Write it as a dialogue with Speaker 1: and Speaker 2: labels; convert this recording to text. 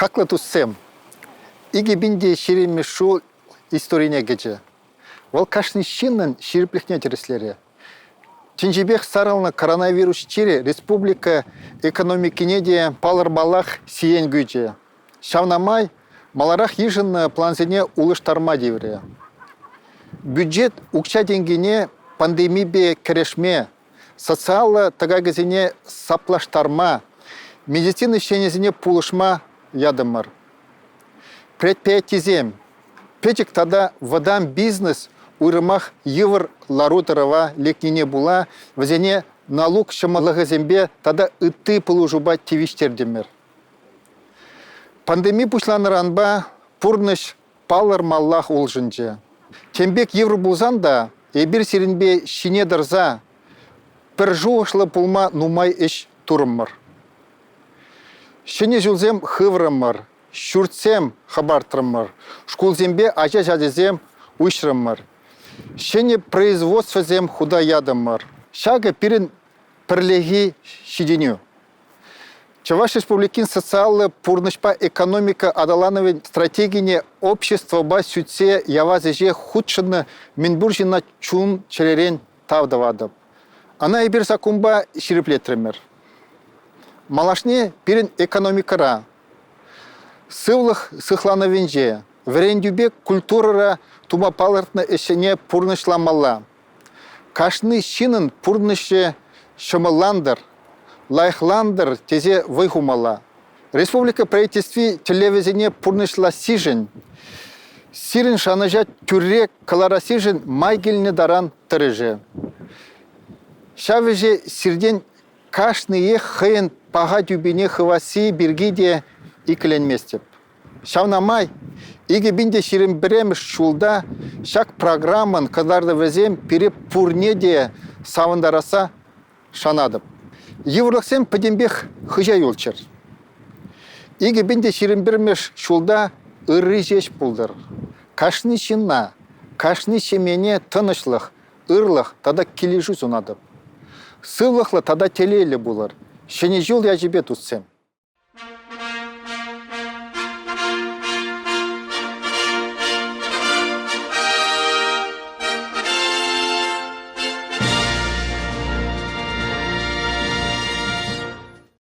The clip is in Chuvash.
Speaker 1: Хаклӑ туссем, 2020 ҫул историне кӗчӗ. Вӑл кашни ҫыннӑн ҫирӗплӗхне тӗрӗслерӗ. Тӗнчипех сарӑлнӑ коронавирус чирӗ республика экономикине те палӑрмаллах сиен кӳчӗ. Ҫавна май маларах йышӑннӑ плансене улӑштарма тиврӗ. Бюджет укҫа-тенкине пандемипе кӗрешме, социаллӑ тӑкакӗсене саплаштарма, медицина ӗҫченӗсене пулӑшма ятӑмӑр. Предприятисем, пӗчӗк тата вӑтам бизнес уйрӑмах йывӑр лару-тӑрӑва лекнине пула вӗсене налук ҫӑмӑллӑхӗсемпе тата ытти пулӑшупа тивӗҫтертӗмӗр. Пандеми пуҫланнӑранпа пурнӑҫ палӑрмаллах улшӑнчӗ. Тем пек йывӑр пулсан та эпир сирӗнпе ҫине тӑрса пӗр шухӑшлӑ пулма нумай ӗҫ турӑмӑр. Ҫӗнӗ ҫулсем хыврӑмӑр, ҫуртсем хӑпартрӑмӑр, шкулсемпе ача сачӗсем уҫрӑмӑр, ҫӗнӗ производствӑсем хута ятӑмӑр. Ҫакӑ пирӗн пӗрлехи ҫитӗнӳ. Чӑваш Республикин социаллӑ пурнӑҫпа экономика аталанӑвӗн стратегине обществӑпа сӳтсе явас ӗҫе хутшӑннӑ мӗнпур ҫынна чун-чӗререн тав тӑватӑп. Ӑна эпир саккунпа ҫирӗплетрӗмӗр. Малашне пирӗн экономикӑра, сывлӑх сыхланӑвӗнче, вӗрентӳпе культурӑра тума палӑртнӑ ӗҫсене пурнӑҫламалла. Кашни ҫыннӑн пурнӑҫӗ ҫӑмӑллантӑр, лайӑхлантӑр тесе вӑй хумалла. Республика правительстви тӗллевӗсене пурнӑҫлассишӗн, сирӗн шанӑҫа тӳрре кӑларассишӗн май килнӗ таран тӑрӑшӗ. Ҫав ӗҫе сиртен кашниех хӑйӗн паха тӳпине хывасси пирки те иккӗленместӗп. Ҫавна май 2021 ҫулта ҫак программӑн кӑтартӑвӗсем пире пурне те савӑнтарасса шанатӑп. Йывӑрлӑхсем пӗтӗмпех хыҫа юлччӑр. 2021 ҫулта ырри ҫеҫ пултӑр. Кашни ҫынна, кашни ҫемьене тӑнӑҫлӑх, ырлӑх тата килӗшӳ сунатӑп. Сывлӑхлӑ тата телейлӗ пулӑр. Ҫӗнӗ ҫул ячӗпе, туссем!